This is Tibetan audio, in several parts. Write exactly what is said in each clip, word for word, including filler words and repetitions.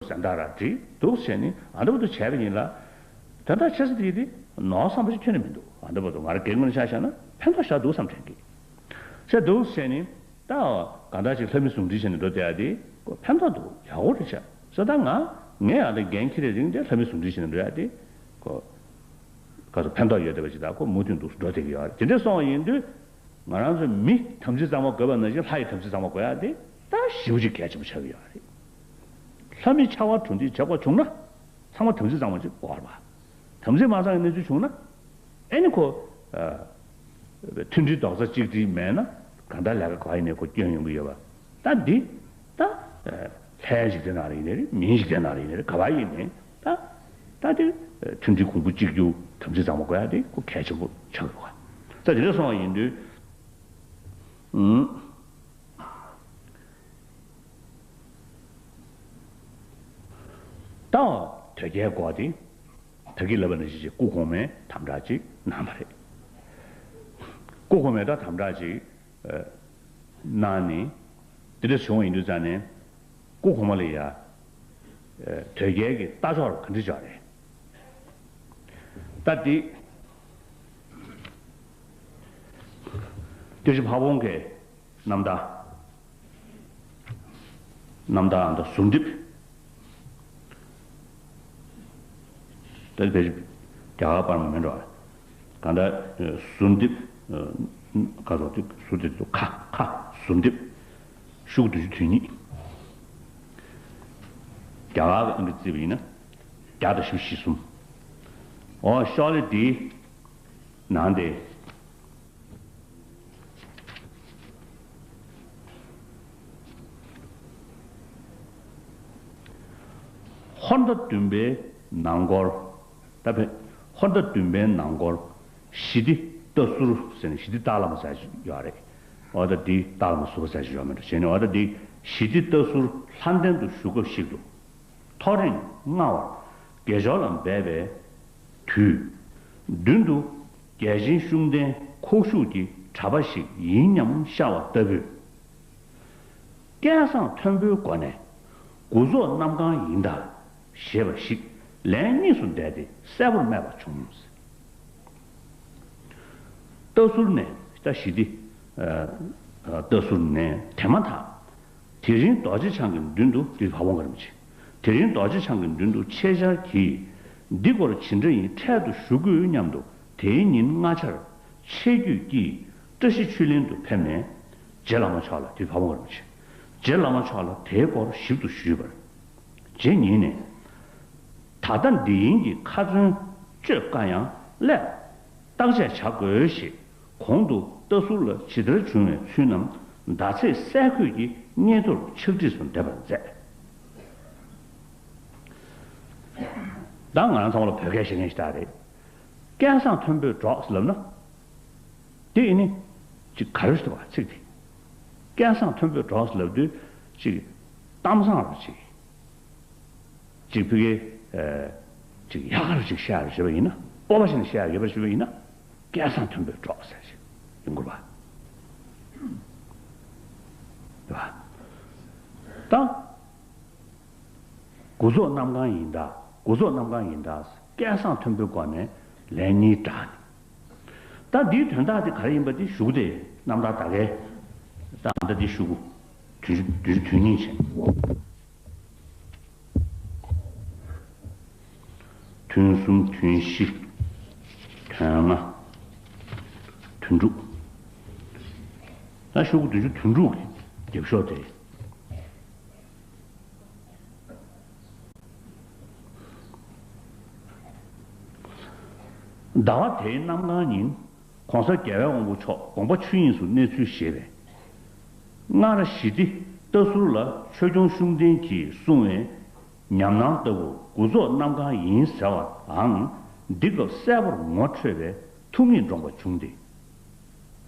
གཟེངས་རྟགས་ར་བྲིས་འདུག་བྱས་ནས་ཨ་འདྲ་བོ་འདུག་བྱས་པ་ཡིན་ལ། དོན་དག་ཆེ་ས་དེ་དེ་ནོར་བསམ་པ་ཞིག་ཁྱོན་ནས་མི་འདུག་ཨ་འདྲ་བོ་འདུག་ང་རང་སྒེར་ངོས་ནས་ཆ་བཞག་ན་ཕན་ཐོགས་ཤག་འདུག་བསམ་དྲན་གི། བྱས་འདུག་བྱས་ནས་ད་གང་ལྟར་ཅིག་ལྷ་མི་ཟུང་འབྲེལ་བྱས་ནས་འགྲོ་བསྡད་ཡ་དེ་ཕན་ཐོགས་འདུག་ཡག་པོ་རེད་ཤག་ཟེར། ད་ང་ངས་ཨ་འདྲ་འགན་འཁྱེར་རེ་རིང་དེ་ལྷ་མི་ཟུང་འབྲེལ་བྱས་ནས་འགྲོ་ཡ་དེ་ཁོ། ག་ཚོད་ཕན་ཐོགས་ཡོད་བསྡད་པ་ཅིག་དང་ཁོ་མུ་མཐུད་དུ་འགྲོ་བསྡད་ཀྱི་ཡོད་རེད། དེ་འདྲ་སོང་བ་ཡིན་དུས་ང་རང་ཚོ་མི་དམ་ཚིག་གཙང་མ་དགོས་པ་ནང་བཞིན་ལྷ་ཡི་དམ་ཚིག་གཙང་མ་དགོས་ཡ་དེ་ད་ཞེ་པོ་ཅིག་གལ་ཆེན་པོ་ཆགས་ཀྱི་ཡོད་རེད། ལྷ་མི་ཆགས་པ་གྲུབ་འདི་བྱེད་དགོས་བྱུང་ན་ཚང་མ་དམ་ཚིག་གཙང་མ་ཅིག་དགོས་རེད་པ། དམ་ཚིག་མ་གཙང་བའི་གནས་ཚུལ་བྱུང་ན་ཨེ་ནི་ཁོ་མཐུན་སྒྲིལ་རྡོག་རྩ་གཅིག་སྒྲིལ་མེད་ན་གང་ལྟར་ལས་ཀ་ག་ཡིན་ནའི་ཁོ་སྐྱོན་ཡོང་གི་ཡོད་པ། ད་འདི་ད་ལྷའི་འཇིག་རྟེན་ནང་ལ་ཡིན་ནའི་རེད། མིའི་འཇིག་རྟེན་ནང་ལ་ཡིན་ནའི་རེད། ག་པར་ཡིན་ནའི་ད་ད་དེ་མཐུན་སྒྲིལ་གོང་བུ་གཅིག་གྱུར་དམ་ཚིག་གཙང་མ་དགོས་ཡ་དེ་ཁོ་གལ་ཆེན་པོ་ཆགས་ཡོད་པ། ད་དེ་འདྲ་སོང་བ་ཡིན་དུས་ཨུམ། ད་དོལ་རྒྱལ་སྐོར་དེ་ད་གིན་ལབ་པ་ནང་བཞིན་ཅིག་སྐུ་གོང་མས་དམ་དྲག་ཅིག་གནང་བ་རེད། སྐུ་གོང་མས་ད་དམ་དྲག་ཅིག་གནང་ནས་དེ་འདྲ་བྱུང་བ་ཡིན་དུས་ཙང་ནས་སྐུ་གོང་མ་ལ་ཡ་དོལ་རྒྱལ་གྱི་ལྟ་ཕྱོགས་ལ་ག་འདྲ་ཅིག་རེད། ད་དེ་སྐྱབས་རྗེ་ཕ་བོང་ཁའི་རྣམ་ཐར། རྣམ་ཐར་ཨ་མདའ་ཟུར་འདེབས། ད་ཕལ་ཆེར་རྒྱ་གར་པར་མ་མིན་འགྲོ། གང་ལྟར་ཟུར་འདེབས། ག་རེ་ཟེར་དུས་ཟུར་འདེབས་དུ་ཁ་ཁ་ཟུར་འདེབས། ཤོག་བུ་བདུན་ཅུ་དོན་གཉིས། རྒྱ་གར་གྱི་ཨང་ཀི་བརྩིས་པ་ཡིན་ན་བརྒྱ་དང་བཞི་བཅུ་ཞེ་གསུམ། ཨོ་ཤོག་ལེ་འདིའི་ནང་དེ། ཧོར་ཟླ་བདུན་པའི་ནང་སྐོར། ད་ཕན་ཧོར་ཟླ་བདུན་པའི་ནང་སྐོར་ཞི་བདེ་ལྟ་ཟུར་ཟེར་ནས་ཞི་བདེ་སྟག་ལྷ་མོ་ཟེར་ཡོད་རེད། འོ་ད་འདི་སྟག་ལྷ་མོ་ཟུར་པ་ཟེར་ཡོད་མེད་འགྲོ་བྱས་ནས་འོ་ད་འདི་ཞི་བདེ་ལྟ་ཟུར་ལྷ་ལྡན་དུ་བཞུགས་སྐབས་ཤིག་ཏུ། ཐོ་རེངས་སྔ་བར་དགེ་སྦྱོར་ལ་འབད་པའི་དུས། མདུན་དུ་རྒྱལ་ཆེན་ཤུགས་ལྡན་ཁོག་ཞུགས་ཀྱི་གྲྭ་པ་ཞིག་ཡིན་སྙམ་ཤར་བ་ལྟ་བུས། སྐད་གསང་མཐོན་པོའི་སྒོ་ནས་དགུ་ཚོགས་གནམ་གང་ཡིན་ད་ཞེས་པ་ཞིག་ལན་གཉིས་སུ་བཟླས་ཏེ་གསལ་པོར་སྨྲས་པ་བྱུང་། ལྟ་ཟུར་ནས་ད་ཞི་བདེ་ལྟ་ཟུར་ནས་དེ་མ་ཐག་དེ་རིང་རྡོ་རྗེ་འཆང་གི་མདུན་དུ། དེ་ཕ་བོང་ཁ་རིན་པོ་ཆེ། དེ་རིང་རྡོ་རྗེ་འཆང་གི་མདུན་དུ་ཆེད་བཅར་གྱིས། འདི་སྐོར་ཇི་འདྲ་ཡིན་འཕྲལ་དུ་ཞུ་དགོས་སྙམ་དུ་དེའི་ཉིན་སྔ་ཆར་ཆེད་བསྐྱོད་ཀྱིས་བཀྲ་ཤིས་ཆོས་གླིང་དུ་ཕེབས་ནས་རྗེ་བླ་མ་མཆོག་ལ། དེ་ཕ་བོང་ཁ་རིན་པོ་ཆེ། རྗེ་བླ་མ་མཆོག་ལ་དེའི་སྐོར་ཞིབ་ཏུ་ཞུས་པར། རྗེ་ཉིད་ནས། ད་ལྟ་འདི་ཡིན་གྱི་ཁ་ཚོན་གཅོད་དཀའ་ཡང་སླད་བརྟག་དཔྱད་བྱ་དགོས་ཞེས། གོང་དུ་ལྟ་ཟུར་ལ་ཇི་ལྟར་བྱུང་བའི་ཚུལ་རྣམས་ཟླ་ཚེས་གསལ་འཁོད་ཀྱི་སྙན་ཐོར་ཕྱག་བྲིས་སུ་འདེབས་པར་མཛད། ད་ང་རང་ཚང་མ་ལ་བོད་སྐད་བཤད་མཁན་ཞིག་ད་རེད། སྐད་གསང་མཐོན་པོས་སྒྲོགས་ལབ་ན། དེ་ཡིན་ནི་ཅིག་ག་རེ་ཞིག་འདུག་ག་ཚིག་དེ། སྐད་གསང་མཐོན་པོས་སྒྲོགས་ལབ་དུས་ཅིག་གཏམ་བཟང་རུ་ཅིག་ཅིག་ཕ་གིའི་ཨ་ཅིག་ཡག་ག་རུ་ཅིག་བཤད་ཡག་ཞེས་པ་ཡིན་ན། སྤོབས་པ་ཞིག་ནས་བཤད་ཡག་ཡོད་པ་ཞེས་པ་ཡིན་ན། སྐད་གསང་མཐོན་པོས་སྒྲོགས་ཟེར་ཞིག་ཡིན་དགོས་པ། རེད་པ། ད་དགུ་ཚོགས་གནམ་གང་ཡིན་ད། དགུ་ཚོགས་གནམ་གང་ཡིན་ད། སྐད་གསང་མཐོན་པོའི་སྒོ་ནས་ལན་གཉིས་བསྒྲགས་ནས། ད་འདིའི་དོན་དག་དེ་ག་རེ་ཡིན་པ་དེ་ཞུ་གི་དེ་རྣམ་ཐར་ད་གའི། ད་ད་འདི་ཞུ་གི། དུས་དུས་དུས་ཉིན་བྱས། ཐུན་གསུམ་ཐུན་བཞི། ཐུན་ལྔ། ཐུན་དྲུག་ད་ཤོག་གུ་བདུན་ཅུ་དོན་དྲུག་གི་རྒྱབ་ཤོག་དེ། ཟླ་བ་དེའི་གནམ་གང་ཉིན། ༸གོང་ས་༸རྒྱལ་བའི་དབང་པོ་མཆོག་དགོངས་པ་ཆོས་དབྱིངས་སུ་གནས་ཚུལ་ཞེས་པའི། སྔར་ཞི་བདེ་ལྟ་ཟུར་ལ་ཆོས་སྐྱོང་ཤུགས་ལྡན་གྱིས་གསུངས་པའི་ཉམས་སྣང་ལྟ་བུར་དགུ་ཚོགས་གནམ་གང་ཡིན་ཟེར་བའང་འདི་སྐབས་གསལ་པོར་ངོ་འཕྲོད་པའི་ཐུགས་ངེས་འདྲོངས་པ་བྱུང་སྟེ།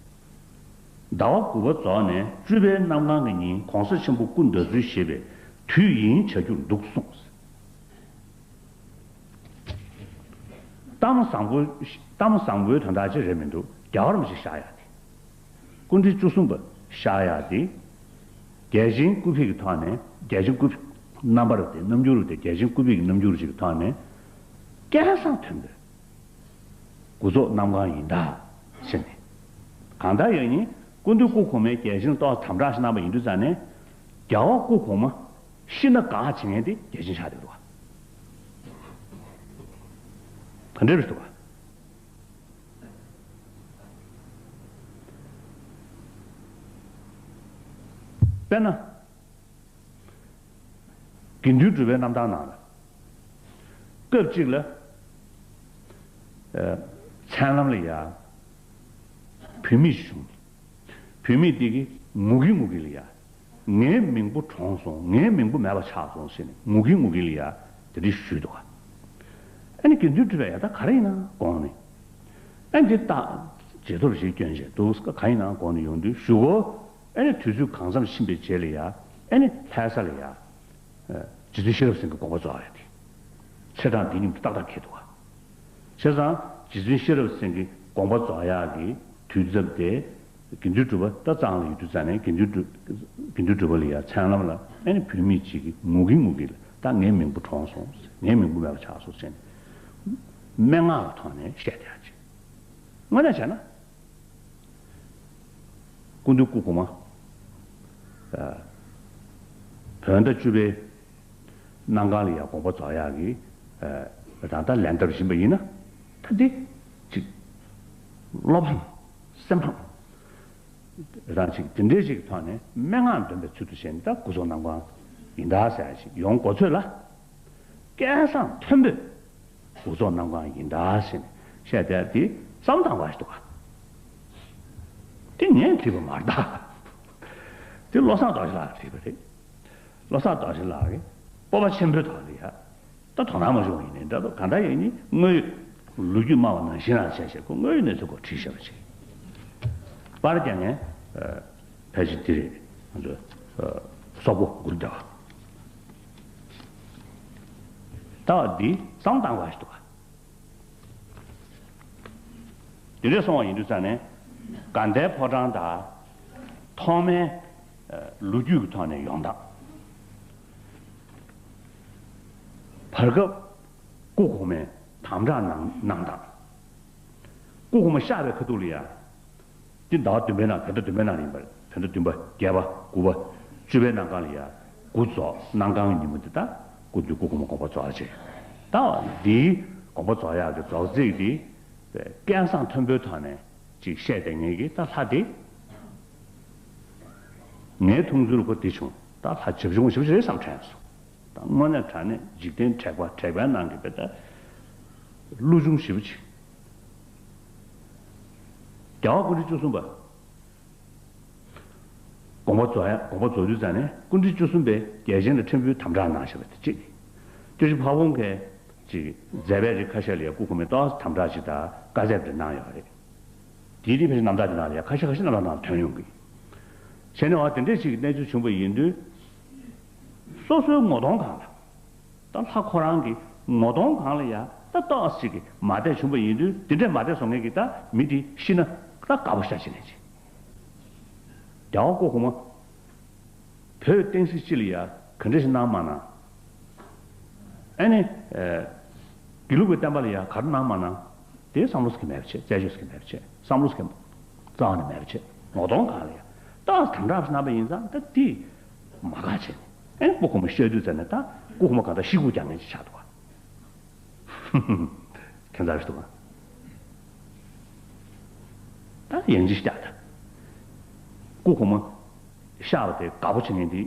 ཟླ་བ་དགུ་པ་རྫོགས་ནས་བཅུ་པའི་གནམ་གང་གི་ཉིན་གོང་ས་ཆེན་པོ་སྐུ་ཟླ་ཚུལ་ཞེས་པའི་དུས་ཡིན་བྱ་རྒྱུར་འདུག་གསུངས། གཏམ་བཟང་པོ། གཏམ་བཟང་པོའི་དོན་དག་ཅིག་རེད་མི་འདུག་རྒྱལ་བ་རིན་པོ་ཆེ་གཤེགས་ཡག་དེ། སྐུ་ཕྲེང་བཅུ་གསུམ་པ་གཤེགས་ཡག་དེ། རྒྱལ་ཆེན་སྐུ་ཕེབས་ཀྱི་ཐོག་ནས་རྒྱལ་ཆེན་སྐུ་ཕེབས། རྣམ་པར་དེ་རྣམ་འགྱུར་དེ་རྒྱལ་ཆེན་ཀུན་ཕན་གྱི་རྣམ་འགྱུར་ཅིག་གི་ཐོག་ནས་སྐལ་བཟང་མཐོན་པོས་དགུ་རྫོགས་རྣམ་གང་ཡིན་གདའ་ཟེར་ནས། གང་ལྟར་ཡང་ནི་ཀུན་འདུས་སྐུ་གོང་མའི་རྒྱལ་ཆེན་ཏོག་དམ་དྲག་ཞིག་གནང་བ་ཡིན་དུས་ཙང་ནས། རྒྱལ་བ་སྐུ་གོང་མ་ཤི་ན་དགའ་བྱེད་མཁན་དེ་རྒྱལ་ཆེན་ཆགས་བསྡད་འདུག་ག་ག་འདྲ་རེད་འདུག་ག་དཔེར་ན། དགེ་འདུན་གྲུབ་པའི་རྣམ་ཐར་ནང་ལ། སྐབས་གཅིག་ལ། ཨ། མཚན་ལམ་ལ་ཡ། བུད་མེད་ཞིག་བྱུང་ནས། བུད་མེད་དེ་གིས་ངུ་གིན་ངུ་གིན་ལ་ཡ། ངའི་མིང་པོ་གྲོངས་སོང་། ངའི་མིང་པོ་མེད་པ་ཆགས་སོང་ཟེར་ནས་ངུ་གིན་ངུ་གིན་ལ་ཡ། དེ་འདྲ་ཞུས་འདུག་ག་ཨ་ནི་དགེ་འདུན་གྲུབ་པས་ཡ་ད་ག་རེ་ཡིན་ན་དགོངས་ནས། ཨ་ནི་འདི་ལྟ། རྗེས་ཐོབ་ཞིག་སྐྱོན་བྱས་འདུག་ག་ཡིན་ན་དགོངས་ནས་ཡོང་དུས་གཞུག་གུ། ཨ་ནི་དུས་ཚོད་གང་འཚམ་ཕྱིན་པའི་རྗེས་ལ་ཡ། ཨ་ནི་ལྷ་ས་ལ་ཡ། རྗེ་བཙུན་ཤེས་རབ་སེང་གེ་དགོངས་པ་རྫོགས་ཡ་དེ། ཚེས་གྲངས་འདི་མཉམ་དུ་ཏག་ཏག་འཁེལ་འདུག་ག་བྱས་ཙང་རྗེ་བཙུན་ཤེས་རབ་སེང་གེ་དགོངས་པ་རྫོགས་ཡག་གི་དུས་ཚོད་དེ། དགེ་འདུན་གྲུབ་པ་ད་གཙང་ལ་ཡོད་དུས་ཙང་ནས་དགེ་འདུན་གྲུབ། དགེ་འདུན་གྲུབ་པ་ལ་ཡ་མཚན་ལམ་ལ་ཨ་ནི་བུད་མེད་ཅིག་གིས་ངུ་གིན་ངུ་གིན་ལ་ད་ངའི་མིང་པོ་གྲོངས་སོང་། ངའི་མིང་པོ་མེད་པ་ཆགས་སོང་ཟེར་ནས། སྨྲེ་སྔགས་ཀྱི་ཐོག་ནས་བཤད་བསྡད་ཡག་ཅིག་དངོས་གནས་བྱས་ན། ཀུན་འདུས་སྐུ་གོང་མ། ཨ། བོད་ཟླ་བཅུ་པའི་གནམ་གང་ལ་ཡ་དགོངས་པ་རྫོགས་ཡག་གི། ཨ། རང་ད་ལན་བཏབ་བཞིན་པ་ཡིན་ན། ད་འདི་ཅིག་བློ་ཕམ། སེམས་ཕམ། རང་ཅིག་དེ་འདྲའི་ཅིག་གི་ཐོག་ནས་སྨྲེ་སྔགས་འདོན་པའི་ཚུལ་དུ་བྱས་ནས་ད་དགུ་རྫོགས་རྣམ་གང་ཡིན་ད་ཟེར་ཡག་ཅིག་ཡོང་གོ་ཚོད་ལ། སྐལ་བཟང་མཐོན་པོས། དགུ་རྫོགས་རྣམ་གང་ཡིན་ད་ཟེར་ནས་བཤད་བསྡད་དེ་བསམ་བློ་བཏང་བ་ཞིག་འདུག་ག་དེ་ངས་བྲིས་པ་མ་རེད་ད། དེ་བློ་བཟང་རྡོ་རྗེ་ལགས་བྲིས་པ་རེད། བློ་བཟང་རྡོ་རྗེ་ལགས་ཀྱིས་སྤོབས་པ་ཆེན་པོའི་ཐོག་ནས་ཡ། ད་དོ་སྣང་མ་བྱུང་བ་ཡིན་ནའི་འདྲ་འདུག་གང་ལྟར་ཡིན་ནའི་དངོས་ཡོད་ལོ་རྒྱུས་སྨྲ་བ་ནང་བཞིན་རང་བྱས་བྱས་ཁོ་དངོས་ཡོད་གནས་ཚུལ་སྐོར་བྲིས་བཞག་པ་ཅིག་པར་རྒྱག་མཁན། ཨ། ཕལ་ཆེར་འདི་རེད། ང་ཚོ། ཨ། སོག་པོ་མགུར་སྡེ་བ། ད་འདི་བསམ་བློ་བཏང་དགོས་ཞིག་འདུག་ག་དེ་འདྲ་སོང་བ་ཡིན་དུས་ཙང་ནས་དགའ་ལྡན་ཕོ་བྲང་དང་ཐོག་མའི། ཨ། ལོ་རྒྱུས་ཀྱི་ཐོག་ནས་ཡོང་སྟངས། བར་སྐབས་སྐུ་གོང་མས་དམ་དྲག་གནང་གནང་སྟངས། སྐུ་གོང་མ་གཤེགས་པའི་ཁ་ཐུག་ལ་ཡ། འདི་ཟླ་བ་བདུན་པའི་ནང་བོད་ཟླ་བདུན་པའི་ནང་ཡིན་པ་རེད། བོད་ཟླ་བདུན་པ་བརྒྱད་པ་དགུ་པ་བཅུ་པའི་ནང་གང་ལ་ཡ། དགུ་རྫོགས་རྣམ་གང་གི་ཉིན་མོ་འདི་ད་སྐུ་མདུན་སྐུ་གོང་མ་དགོངས་པ་རྫོགས་ཡག་ཅིག་ད་འདིའི་དགོངས་པ་རྫོགས་ཡག་གི་རྫོགས་ཚིག་འདི། སྐལ་བཟང་མཐོན་པོའི་ཐོག་ནས་ཅིག་བཤད་བསྡད་མཁན་གྱི་ད་ལྷ་དེ། ངའི་མཐོང་ཚུལ་ཁོ་དེ་བྱུང་། ད་ལྷ་བྱབ་ཆུང་ཞེ་པོ་ཅིག་རེད་བསམ་དྲན་སོང་། ད་དངོས་གནས་དྲང་གནས་འཇིག་རྟེན་དྲེགས་པ་དྲེགས་པའི་ནང་གི་དཔེ་ད། ཀླུ་ཆུང་ཞེ་པོ་ཅིག་རྒྱལ་བ་སྐུ་ཕྲེང་བཅུ་གསུམ་པ། དགོངས་པ་རྫོགས་ཡ། དགོངས་པ་རྫོགས་དུས་ཙང་ནས་སྐུ་ཕྲེང་བཅུ་གསུམ་པས་རྒྱལ་ཆེན་ལ་ཕྲན་བུའི་དམ་དྲག་གནང་བཞག་པ་དེ་གཅིག་སྐྱབས་རྗེ་ཕ་བོང་ཁས་ཅིག་མཛད་པའི་རིགས་ཁ་ཤས་ལ་ཡ་སྐུ་གོང་མས་ཏོག་ཙམ་དམ་དྲག་ཅིག་དང་བཀའ་སྩལ་དེ་གནང་ཡོད་རེད། དེའི་རིགས་ཕལ་ཆེར་རྣམ་ཐར་དེ་ནང་ལ་ཡ་ཁ་ཤས་ཁ་ཤས་རྣམ་ཐར་ནང་ཐོན་ཡོང་གི། བྱས་ནས་འོ་དེ་འདྲས་ཅིག་གི་གནས་ཚུལ་བྱུང་བ་ཡིན་དུས། སོ་སོའི་ངོ་གདོང་སྒང་ལ། ད་ལྷ་ཁོ་རང་གི་ངོ་གདོང་སྒང་ལ་ཡ་ད་ཏོག་ཙམ་ཅིག་གི་མ་བདེ་བྱུང་བ་ཡིན་དུས་དེ་འདྲས་མ་བདེ་བཟོ་མཁན་གྱི་ད་མི་དེ་ཤི་ན་ད་དགའ་པོ་ཤ་ཆེ་ནས་ཅིག་རྒྱལ་བ་སྐུ་གོང་མ། བོད་བསྟན་སྲིད་སྤྱི་ལ་ཡ་ག་འདྲ་ཞིག་གནང་མ་གནང་། ཨ་ནི། ཨ། དགེ་ལུགས་པའི་བསྟན་པ་ལ་ཡ་ག་རེ་གནང་མ་གནང་། དེ་བསམ་བློ་ཟེར་གྱི་མེད་པ་བྱས། རྩད་གཅོད་ཟེར་གྱི་མེད་པ་བྱས། བསམ་བློ་ཟེར་གྱི་རྩ་བ་ནས་མེད་པ་བྱས། ངོ་གདོང་སྒང་ལ་ཡ་ཏོག་ཙམ་དམ་དྲག་ཞིག་གནང་པ་ཡིན་ཙང་ད་དེ་མ་དགའ་བྱས་ནས། ཨ་ནི་སྐུ་གོང་མ་གཤེགས་དུས་ཙམ་ནས་ད་སྐུ་གོང་མ་གང་ལྟར་ཤི་སྒུག་རྒྱག་མཁན་ཅིག་ཆགས་འདུག་ག་ཁྱད་མཚར་ཞིག་འདུག་ག་ད་ཡང་ཅིག་བཤད་ད། སྐུ་གོང་མ་གཤེགས་པ་དེ་དགའ་པོ་བྱེད་མཁན་དེ་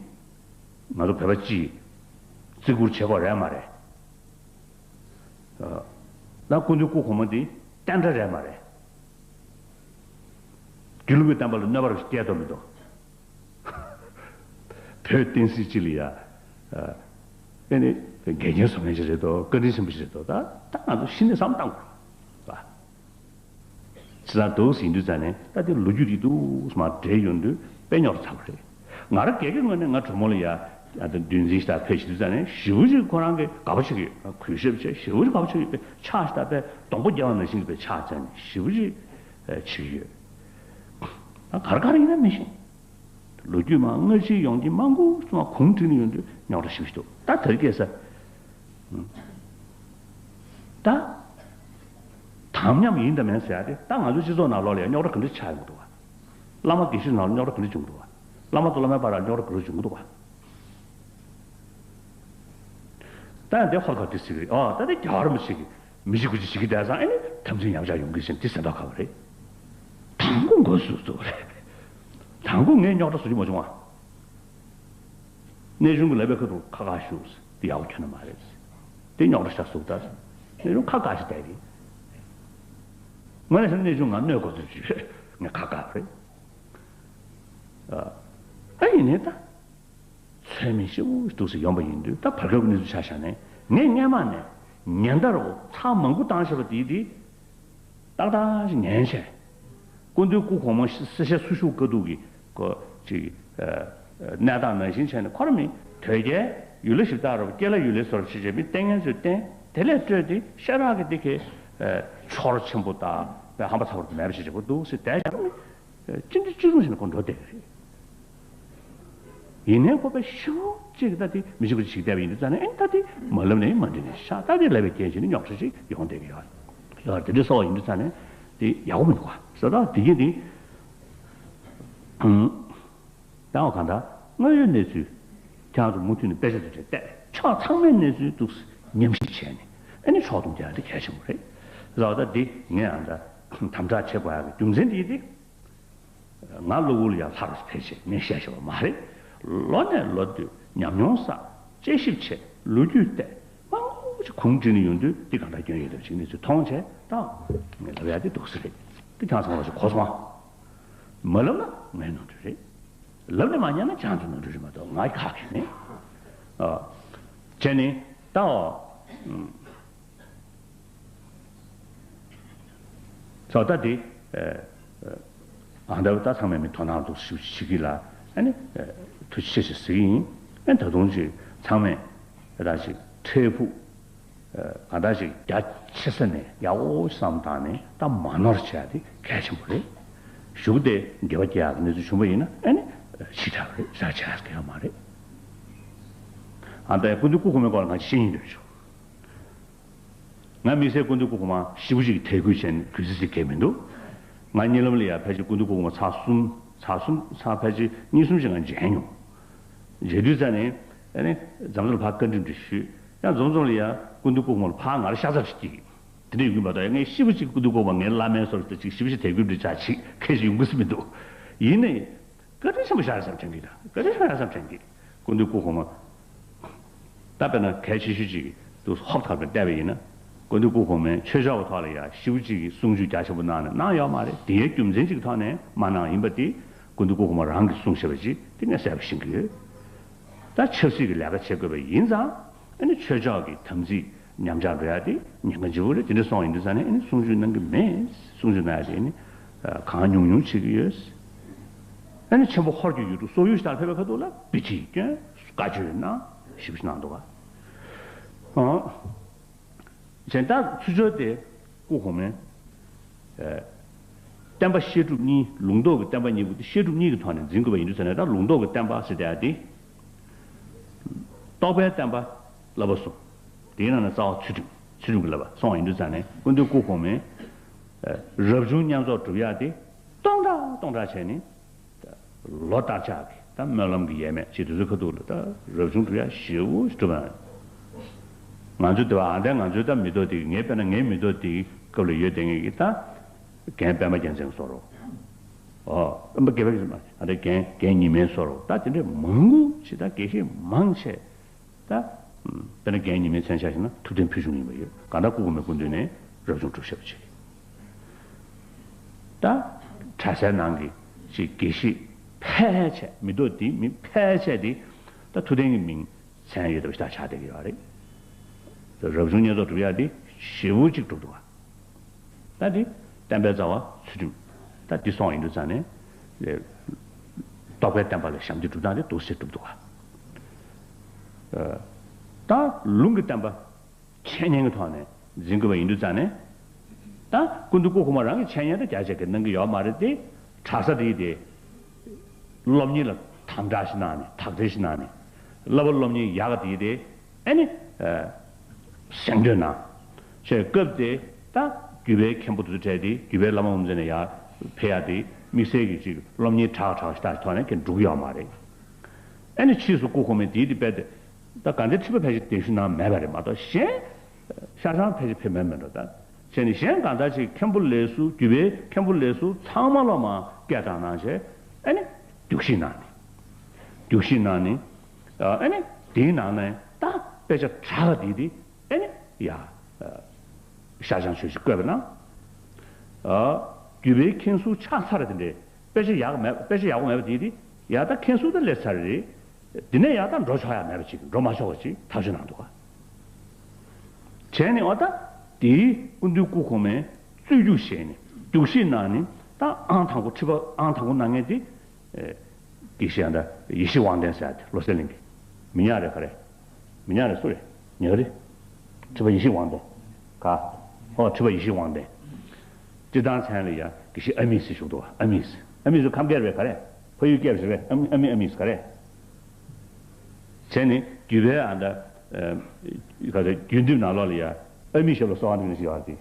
ང་ཚོ་བོད་པ་སྤྱིས་བརྩི་བཀུར་བྱེད་དགོས་རེད་མ་རེད། ཨ། ད་སྐུ་མདུན་སྐུ་གོང་མ་དེ་བསྟན་དགྲ་རེད་མ་རེད། དགེ་ལུགས་ཀྱི་བསྟན་པ་ལ་གནོད་པ་རེ་ཞིག་བསྐྱལ་ཐུབ་མི་འདུག་བོད་བསྟན་སྲིད་སྤྱི་ལ་ཡ། ཨ། ཨེ་ནི་འགལ་རྐྱེན་བཟོ་མཁན་ཞིག་རེད་དོ། བཀའ་དྲིན་ཆེན་པོ་ཞིག་རེད་དོ། ད་ད་ང་ཚོ་གཞི་ནས་བསམ་བློ་བཏང་དགོས་རེད་པ། ཅི་ལྟར་འདུག་ཟིན་དུས་ཙང་ནས་ད་དེ་ལོ་རྒྱུས་དེ་འདུག་མར་འབྲེལ་ཡོང་དུས་དཔེ་རྙོག་དྲ་ཚ་པོ་རེད། ང་རང་སྒེར་གྱི་ངོས་ནས་ང་གྲོ་མོ་ལ་ཡ་ཨ་ད་འདུལ་འཛིན་ཞིག་དང་ཕེབས་ཤིག་དུས་ཙང་ནས་ཞེ་པོ་ཅིག་ཁོ་རང་གིས་དགའ་པོ་བྱེད་ཀྱི་ཡོད། གུས་ཞབས་བྱས་ཞེ་པོ་ཅིག་དགའ་པོ་བྱེད་ཀྱི་ཡོད། ཕྱག་ཞིག་བཏབ་པས་སྡོང་པོ་རྒྱལ་བ་ནང་བཞིན་གྱི་དཔེ་ཕྱག་བཙལ་ནས་ཞེ་པོ་ཅིག་བྱེད་ཀྱི་ཡོད། ད་ག་རེ་ག་རེ་ཡིན་ན་མི་ཤེས། ལོ་རྒྱུས་མང་སྔ་ཕྱི་ཡོང་གི་མང་པོ་ཙམ་གུང་བསྒྲིགས་ནས་ཡོང་དུས་ རྙོག་དྲ་ཞེ་པོ་ཞིག་འདུག་ད་དེ་རིང་ཁ་སང་། ད། དམ་ཉམས་ཡིན་དང་མིན་ཟེར་ཡ་དེ་ད་ང་ཚོའི་སྤྱི་ཚོགས་ནང་ལོགས་ལ་ཡང་རྙོག་དྲ་ག་འདྲ་ཆགས་ཡོང་གི་འདུག་བ། བླ་མ་དགེ་བཤེས་ནང་ལ་རྙོག་དྲ་ག་འདྲ་བྱུང་གི་འདུག་བ། བླ་མ་དང་བླ་མའི་བར་ལ་རྙོག་དྲ་ག་འདྲ་བྱུང་གི་འདུག་བ། ད་ཡང་དེ་ཧོར་ཁ་དེ་ཟེར་གི་རེད། ཨོ་ད་དེ་རྒྱལ་བ་རིན་པོ་ཆེ་གི་མི་ཤི་དགུ་ཤི་བྱེད་ཀྱི་བསྡད་ཙང་ཨེ་ནི་དམ་ཚིག་ཉམས་ཆག་ཡོང་གི་ཟེར་འདི་ཟེར་མདོག་ཁ་བ་རེད། དང་པོ་མགོ་ཟུག་ཟུག་རེད། དང་པོ་ངས་རྙོག་དྲ་བཟོ་རྒྱུ་མ་བྱུང་བ། གནས་ཆུང་གི་ལབ་པའི་ཁ་ཐུག་ཁ་ཁ་ཞུ། དེ་ཡག་པོ་ཁྱོན་ནས་མ་རེད། དེ་རྙོག་དྲ་ཤ་ཟུག་ད། གནས་ཆུང་ཁ་ཁ་ཞིག་བསྡད་རེད། ངོས་ནས་བཤད་ན་གནས་ཆུང་ང་གནོད་དགོས་ཚུལ་ཞིག་རེད། ངས་ཁ་ཁ་རེད། ཨ་ཡིན་ནའི་ད། ཚོད་མེད་ཞེ་པོ་འདུག་སེ་ཡོང་པ་ཡིན་དུས་ད་བར་སྐབས་ཀྱི་གནས་ཚུལ་ཆ་བཞག་ནས་ངས་སྔས་མ་ནས་ཉིན་ལྟར་འོ་ཚར་མང་པོ་བཏང་བཞག་པ་དེ་དེ། ཏག་ཏག་ཅིག་ཉན་བྱས། སྐུ་མདུན་སྐུ་གོང་མ་སེར་ཤ་སུ་བཞུགས་དཀའ་སྡུག་གི་ཀོ་ཅིག་གནས་སྟངས་ནང་བཞིན་བྱས་ནས་ཁོ་ར་མི་དོལ་རྒྱལ་ཡུལ་ལྷ་གཞི་བདག་ར་བ་སྐྱེས་ལྷ་ཡུལ་ལྷའི་སོར་ཕྱི་བྱས་མི་ལྟས་ངན་ཚོས་བསྟན་དེ་ལས་སྤྲོས་ཏེ་ཤ་རག་གི་འདི་གའི་ཆོར་ཆེན་པོ་དང་ཧམ་པ་ཚ་བོར་དུ་མེད་པ་ཞིག་བྱེད་དགོས་འདུག་སེ་དལ་ཞག་མི་ཅི་འདྲ་ཅི་རུང་བྱས་ནས་ཁོ་འགྲོ་བསྡད་ཀྱི་རེད། ཡིན་ནའི་ཁོ་པའི་ཤི་བོ་གཅིག་ད་དེ་མི་ཤི་བོ་ཅིག་བསྡད་པ་ཡིན་དུས་ཙང་ནས་ཨེ་ད་དེ་མ་ལབ་ནས་མ་འདྲི་ནས་ཤ་ད་དེ་ལབ་པའི་རྐྱེན་བྱས་ནས་རྙོག་དྲ་ཅིག་ཡོང་བསྡད་ཀྱི་ཡོད། ཡོད་དེ་འདྲ་སོགས་ཡིན་དུས་ཙང་ནས་དེ་ཡག་པོ་མི་འདུག་བ། ས་ད་དེ་གྱིན་དེ་ད་འོ་གང་ད་དངོས་ཡོད་གནས་ཚུལ་ཁྱེད་རང་ཚོ་མུ་མཐུད་ནས་དཔེ་ཆ་དེ་འདྲ་བལྟས་ཕྱོགས་ཚང་མའི་གནས་ཚུལ་འདུག་ཉམས་ཞིབ་བྱས་ནས་ཨེ་ནི་ཕྱོགས་བསྡོམས་རྒྱག་ཡ་དེ་གལ་ཆེན་པོ་རེད། ས་ད་དེ་ངས་ཨ་ད་དམ་དྲག་བྱེད་དགོས་ཡ་གི་རྒྱུ་མཚན་དེ་དེ། ང་གློ་བུར་ཡར་ལྷ་རུ་ཕེབས་བྱས་ངས་བཤད་བཞག་པ་མ་རེད། ལོ་ནས་ལོ་བསྟུད་ཉམས་མྱོང་བསགས། དཔྱད་ཞིབ་བྱས། ལོ་རྒྱུས་བལྟས། མང་པོ་ཞིག་གུང་བསྒྲིགས་ནས་ཡོང་དུས་འདི་གང་འདྲ་སྐྱོན་ཡོད་དམ་ཞིག་གནས་ཚུལ་མཐོང་བྱས་ད་ངས་ལབ་ཡ་འདི་འདུག་སེ་རེད། འདི་ཁྱེད་ཚང་མ་ཞིག་གོ་སོང་ཨ། མ་ལབ་ན་ངའི་ནོར་འཁྲུལ་རེད། ལབ་ནས་མ་ཉན་ན་ཁྱེད་ཚོའི་ནོར་འཁྲུལ་རེད་མ་གཏོགས་ང་ཁག་གི་མེད། ཨ། བྱས་ནས་ད། ཨ། ཚོགས་ད་དེ། ཨ་འདྲ་བ་ད་ཚང་མས་མི་དོ་སྣང་འདུག་ཞུ་ཞིག་གི་ལ་ཨ་ནི་ཐུགས་རྗེ་ཆེ་ཞེས་ཟེར་གྱི་ཡིན། ཨ་ད་དུང་ཅིག་ཚང་མས་ད་ཅིག་འཕྲལ་ཕུགས་གང་ལྟར་ཅིག་རྒྱ་ཆེ་ས་ནས་ཡག་པོ་བསམ་བཏང་ནས་ད་མ་ནོར་བྱས་ཏེ་གལ་ཆེན་པོ་རེད། གཞུག་དེ་འགལ་བ་སྐྱེ་ཡག་གི་གནས་ཚུལ་བྱུང་བ་ཡིན་ན་ཨ་ནི་ཕྱི་དྲགས་རེད། ཟ་ཆགས་ཀྱི་ཡོད་མ་རེད། ཨ་ད་སྐུ་མདུན་སྐུ་གོང་མའི་སྐོར་ལ་ང་ཅིག་བཤད་སྙིང་འདོད་བྱུང་། ང་དམིགས་བསལ་སྐུ་མདུན་སྐུ་གོང་མ་ཞེ་པོ་ཅིག་གི་དད་གུས་བྱས་ནས་གུས་བརྩི་ཞིག་གལ་མི་འདུག་ང་གཉིད་ལམ་ལ་ཡ་ཕལ་ཆེར་སྐུ་མདུན་སྐུ་གོང་མ་ཚར་གསུམ་ཚར་གསུམ་ཚར་ཕལ་ཆེར་གཉིས་གསུམ་ཞིག་ང་མཇལ་མྱོང་། མཇལ་དུས་ཙ་ནས་ཨ་ནི་འཛམ་བཟང་ལ་ཕར་བཀའ་འདྲི་འདྲི་ཞུས། ཡང་འཛོམས་འཛོམས་ལ་ཡ་སྐུ་མདུན་སྐུ་གོང་མ་ལ་ཕར་ང་ལ་ཤ་ཚ་ཞིག་སྐྱེས། དེ་འདྲ་ཡོང་གི་མ་གཏོགས་ཡ་ངས་ཞེ་པོ་ཅིག་སྐུ་མདུན་སྐུ་གོང་མ་ངའི་བླ་མའི་ཚོར་དེ་ཅིག་ཞེ་པོ་ཅིག་དད་གུས་འདྲི་ཆགས་ཅིག་ཁས་ཞིག་ཡོང་གི་སྲིད་མི་འདུག་ཡིན་ནའི། བཀའ་དྲིན་ཆེན་པོ་ཞག་རེ་བསམ་དྲན་གྱི་ད་བཀའ་དྲིན་ཆེན་པོ་ཞག་རེ་བསམ་དྲན་གྱི། སྐུ་མདུན་སྐུ་གོང་མ། ད་དཔེར་ན་གལ་ཆེ་ཤོས་ཅིག་ཏུ་ཧོབ་ཐག་པས་བལྟས་པ་ཡིན་ན། སྐུ་མདུན་སྐུ་གོང་མས་ཆོས་ཕྱོགས་ཀྱི་ཐོག་ལ་ཡ་ཞེ་པོ་ཅིག་གི་གསུང་ཆོས་རྒྱ་ཆེན་པོ་གནང་ནས་གནང་ཡོད་མ་རེད། དེའི་རྒྱུ་མཚན་ཅིག་གི་ཐོག་ནས་མ་གནང་ཡིན་པ་དེ་སྐུ་མདུན་སྐུ་གོང་མ་རང་གིས་གསུངས་བཞག་པ་ཅིག་དེ་ངས་གསལ་པོ་ཤེས་ཀྱི་ཡོད། ད་ཆབ་སྲིད་ཀྱི་ལས་ཀ་བྱེད་དགོས་པ་ཡིན་ཙང་ཨ་ནི་ཆོས་ཕྱོགས་ཀྱི་དམ་ཚིག་ཉམས་ཆག་འགྲོ་ཡ་དེ་ཉེན་ཁ་ལྗིད་པོ་རེད། དེ་འདྲ་སོང་ཡིན་དུས་ཙང་ནས་ཨ་ནི་གསུང་ཆོས་གནང་གི་མེད། གསུང་ཆོས་གནང་ཡ་དེ་ནི་གང་ཉུང་ཉུང་བྱེད་ཀྱི་ཡོད། ཨ་ནི་ཆེན་པོ་ཧོར་གྱི་ཡུལ་དུ་སོག་ཡུལ་ཞིག་དང་ཕེབས་པའི་ཁ་ཐུག་ལ་དཔེ་ཁྲིད་བསྐྱོན། བཀའ་ཆོས་གནང་། ཞིབ་ཞིབ་གནང་འདུག་ག་ཨང་། གཞན་དག་ཚུལ་འཆོས་དེ་སྐུ་གོང་མའི། ཨེ། བསྟན་པ་བཤད་སྒྲུབ་གཉིས་ལུང་རྟོགས་ཀྱི་བསྟན་པ་གཉིས་པོ་དེ་བཤད་སྒྲུབ་གཉིས་ཀྱི་ཐོག་ནས་འཛིན་དགོས་པ་ཡིན་དུས་ཙང་ནས་ད་ལུང་རྟོགས་ཀྱི་བསྟན་པ་ཟེར་བསྡད་ཡ་དེ། རྟོགས་པའི་བསྟན་པ་བསླབ་པ་གསུམ། དེའི་ནང་ནས་རྩ་བ་ཚུལ་ཁྲིམས་ཚུལ་ཁྲིམས་ཀྱི་བསླབ་པ་སོང་ཡིན་དུས་ཙང་ནས་སྐུ་མདུན་སྐུ་གོང་མའི། ཨེ། རབ་བྱུང་བསྙེན་རྫོགས་སྒྲུབ་ཡ་དེ་སྟོང་ཕྲག་སྟོང་ཕྲག་བྱས་ནས། ལོ་ལྟར་ཆགས་ཀྱི་ད་སྨོན་ལམ་གྱི་ཡས་མས་ཅིག་དེ་ཚོའི་ཁ་ཐུག་ལ་ད་རབ་བྱུང་སྒྲུབ་ཡ་ཞེ་པོ་ཞིག་སྒྲུབ་པ། ང་ཚོ་དེ་བ་ཨ་འདྲ་ང་ཚོའི་ད་མི་ཐོག་དེ་ངའི་དཔེར་ན་ངའི་མི་ཐོག་དེའི་སྐབས་ལ་ཡོད་དེ་ངེད་ཀྱི་ད་རྒན་པད་མ་རྒྱལ་མཚན་བཟོ་རོགས། ཨོ་ཨ་མ་དགེ་བའི་ཨ་འདྲ་རྒན་རྒན་ཉི་མའི་བཟོ་རོགས་ད་དེ་འདྲའི་མང་པོ་ཞིག་ད་དགེ་བཤེས་མང་ཆེ། ད། དཔེར་ན་རྒན་ཉི་མའི་མཚན་ཆ་བཞག་ན་ཐུབ་བསྟན་ཕུལ་བྱུང་ཡིན་པ་ཡོད། གང་ལྟར་སྐུ་གོང་མའི་སྐུ་མདུན་ནས་རབ་བྱུང་སྒྲུབ་བྱེད་པ་བྱེད། ད། གྲྭ་སའི་ནང་གི་ཅིག་དགེ་བཤེས་ཕལ་ཆེར་མི་ཐོག་འདིའི་མི་ཕལ་ཆེར་དེ་ད་ཐུབ་བསྟན་གྱི་མིང་མཚན་ཡོད་པ་ཞིག་ད་ཆགས་བསྡད་ཀྱི་ཡོད་རེད། རབ་བྱུང་བསྙེན་རྫོགས་སྒྲུབ་ཡག་དེ་ཞེ་པོ་ཅིག་སྒྲུབ་འདུག་ག་ད་འདི་བསྟན་པའི་རྩ་བ་ཚུལ་ཁྲིམས། ད་འདི་སོང་ཡིན་དུས་ཙང་ནས་ལས། རྟོགས་པའི་བསྟན་པ་ལ་ཞབས་འདེགས་སྒྲུབ་སྟངས་དེ་འདུག་སེ་སྒྲུབ་འདུག་ག་ད་ལུང་གི་བསྟན་པ་འཆད་ཉན་གྱི་ཐོག་ནས་འཛིན་དགོས་པ་ཡིན་དུས་ཙང་ནས། ད་སྐུ་མདུན་སྐུ་གོང་མ་རང་གི་འཆད་ཉན་ད་རྒྱ་ཆེ་གི་གནང་གི་ཡོད་མ་རེད་དེ། གྲྭ་ས་དེ་དེ། སློབ་གཉེར་ལ་དམ་དྲག་ཞིག་གནང་ནས་དག་ཐེར་ཞིག་གནང་ནས། བསླབ་པ་སློབ་གཉེར་ཡག་ག་དེ་དེ་ཨ་ནི་གཟེངས་བསྟོད་གནང་། བྱས་སྐབས་དེ་ད་བརྒྱུད་པའི་མཁན་པོ་དེ་ཚོ་གྲས་དེ་བརྒྱུད་པའི་བླ་མ་དབུ་མཛད་ནས་ཡར་ཕེབས་ཡ་དེ་དམིགས་བསལ་གྱི་ཅིག་སློབ་གཉེར་དྲག་དྲག་ཞིག་ཐོག་ནས་ཀྱང་འགྲོ་གི་ཡོད་མ་རེད། ཨ་ནི་ཕྱིས་སུ་སྐུ་གོང་མས་དེའི་དེ་དཔེ་དེ་ད་དགའ་ལྡན་ཁྲི་པ་ཕལ་ཆེར་གདན་ཞུ་གནང་མེད་པ་རེད་མ་གཏོགས་གཞན་ཤར་བྱང་ཕལ་ཆེར་ཕེབས་མེད་མེད་འགྲོ་ད། བྱས་ནས་གཞན་གང་ལྟར་ཅིག་མཁན་པོ་ལས་ཟུར་བརྒྱུད་པའི་མཁན་པོ་ལས་ཟུར་ཚང་མ་ལ་མར་སྐད་བཏང་གནང་བྱས་ཨ་ནི་རྒྱུགས་གཞི་གནང་ནས་རྒྱུགས་གཞི་གནང་ནས་ཨ་ནི་དེའི་ནང་ནས་ད་དཔེ་ཆ་དྲག་ག་དེ་དེ་ཨ་ནི་ཡ་ཤར་བྱང་ཆོས་ཀྱི་བཀོད་པ་གནང་། བརྒྱུད་པའི་མཁན་ཟུར་ཆགས་ཚར་དེ་འདྲའི་དཔེ་ཆ་ཡག་མེད་དཔེ་ཆ་ཡག་པོ་མེད་པ་དེ་དེ་ཡ་ད་མཁན་ཟུར་ད་སླེབས་ཚར་རེད། འདི་ནས་ཡར་ད་འགྲོ་ཆོག་ཡ་མེད་པ་ཅིག་འགྲོ་མ་ཆོག་པ་ཅིག་ཐག་གཅོད་གནང་འདུག་ག་བྱས་ནས་འོ་ད་དེའི་སྐུ་མདུན་སྐུ་གོང་མས་རྩོད་རྒྱུགས་བྱས་ནས་རྒྱུགས་གཞི་གནང་ནས་ད་ཨང་དང་པོ་ཁྲི་པ་ཨང་དང་པོ་གནང་མཁན་དེ་དགེ་བཤེས་ཨ་ད་ཡེ་ཤེས་དབང་ལྡན་ཟེར་ཡ་དེ་བློ་གསལ་གླིང་གི་མི་ཉག་རེད་ག་རེད། མི་ཉག་རེད་སུ་རེད་ཉག་རེད། ཁྲི་པ་ཡེ་ཤེས་དབང་ལྡན་ག་ཧོ་ཁྲི་པ་ཡེ་ཤེས་དབང་ལྡན། སྤྱིར་བཏང་མཚན་ལ་ཡ་དགེ་བཤེས་ཨ་མིས་ཟེར་བཞུགས་འདུག་བ་ཨ་མིས། ཨ་མིས་ཟེར་ཁམས་སྐད་རེད་ག་རེད། ཕ་ཡུལ་སྐད་རེད་ཨ་མི་ཨ་མི་ཨ་མིས་ག་རེད། བྱས་ནས་བརྒྱུད་པའི་ཨ་ད། ག་ཚོད་རྒྱུན་འདེབས་ནང་ལོགས་ལ་ཡ་ཨ་མི་ཞབས་ལ་གསོལ་བ་འདེབས་ནས་ཞུ་བ་དེ།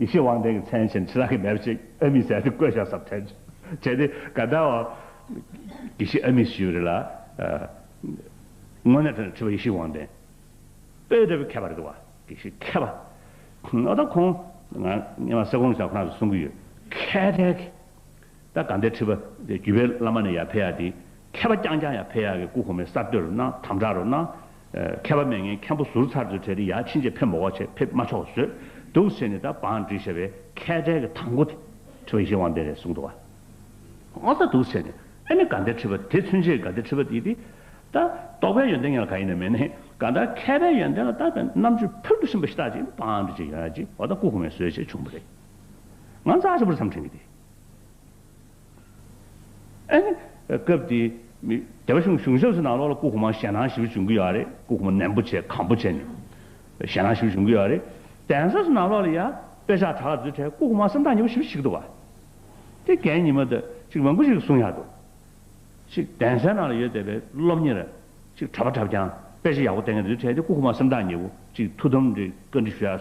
ཡེ་ཤེས་དབང་ལྡན་གྱི་མཚན་བྱས་ནས་ཕྱི་ནང་གི་མེད་པ་ཅིག་ཨ་མི་ཟེར་དེ་བཀོད་བཞག་ཟབ་ཐལ་བྱས་ཏེ་ག་ད་བ། དགེ་བཤེས་ཨ་མི་ཞུ་རེད་ལ། དངོས་གནས་དྲང་ཁྲི་པ་ཡེ་ཤེས་དབང་ལྡན། དཔེ་ལྟ་བུའི་མཁས་པ་རེད་འདུག་བ་དགེ་བཤེས་མཁས་པ། ཨ་ད་ཁོང་ང་སྔོན་མ་སེ་གོང་ལ་ཁོ་རང་ཚོ་གསུང་གི་ཡོད། མཁས་གྲལ་གྱི། ད་དགའ་ལྡན་ཁྲི་པ་བརྒྱུད་པའི་བླ་མ་ནས་ཡར་ཕེབས་ཡག་དེ་མཁས་པ་རྐྱང་རྐྱང་ཡར་ཕེབས་ཡག་གི་སྐུ་གོང་མས་གསར་གཏོད་རུ་གནང་དམ་དྲག་རུ་གནང་། མཁས་པ་མེད་མཁན་མཁན་པོ་ཟུར་ཚར་ཚོའི་གྲས་དེ་ཡར་ཕྱིན་ཆད་ཕེབས་མ་དགོས་བྱས་ཕེབས་མ་ཆོག་བཟོས་འདུག་བྱས་ནས་ད་བང་བསྒྲིགས་བྱས་པའི་མཁས་གྲལ་གྱི་དང་པོ་དེ་ཁྲི་པ་ཡེ་ཤེས་དབང་ལྡན་རེད་གསུངས་འདུག་བ། འོ་ད་འདུག་བྱས་ནས་ཨ་ནི་དགའ་ལྡན་ཁྲི་པ་དེ་ཚུན་ཆད་དགའ་ལྡན་ཁྲི་པ་དེ་དེ་ད་རྟོགས་པའི་ཡོན་ཏན་ངེད་ལ་ག་ཡིན་ན་མེད་ནས་གང་ལྟར་མཁས་པའི་ཡོན་ཏན་ལ་ད་རྣམ་དཔྱོད་ཕུལ་དུ་ཕྱིན་པ་ཞིག་ད་ཅིག་བང་བསྒྲིགས་བྱས་ཡོད་ཡ་ཅིག་འོ་ད་སྐུ་གོང་མས་བཟོས་བྱས་བྱུང་བ་རེད། ང་རྩ་ཆེན་པོ་རེད་བསམ་དྲན་གྱི་དེ། ཨ་ནི། སྐབས་དེ། མི། སྡེ་པ་གཞུང་གཞུང་ཞབས་སུ་ནང་ལོགས་ལ་སྐུ་གོང་མ་ཞེད་སྣང་ཞེ་པོ་བྱུང་གི་ཡོད་རེད། སྐུ་གོང་མ་ནན་པོ་བྱས་གང་པོ་བྱས་ནས། ཞེད་སྣང་ཞེ་པོ་བྱུང་གི་ཡོད་རེད། གདན་ས་སུ་ནང་ལོགས་ལ་ཡ། དཔེ་ཆ་དྲག་ཚོའི་གྲས་སྐུ་གོང་མ་སེམས་ཐག་ཉེ་པོ་ཞེ་པོ་ཞིག་འདུག་བ། དེ་རྒན་ཉི་མ་དང་ཅིག་མང་པོ་ཞིག་གསུང་ཡག་འདུག་ཅིག་གདན་སའི་ནང་ལ་ཡོད་བསྡད་པའི་སློབ་གཉེར། ཅིག་གྲྭ་པ་གྲྭ་རྐྱང་དཔེ་ཆ་ཡག་པོ་བསྟན་མཁན་དེ་ཚོའི་གྲས་དེ་སྐུ་གོང་མ་སེམས་ཐག་ཉེ་པོ་ཅིག་ཐུགས་དམ་རེ་བཀའ་འདྲི་ཞུ་ཡག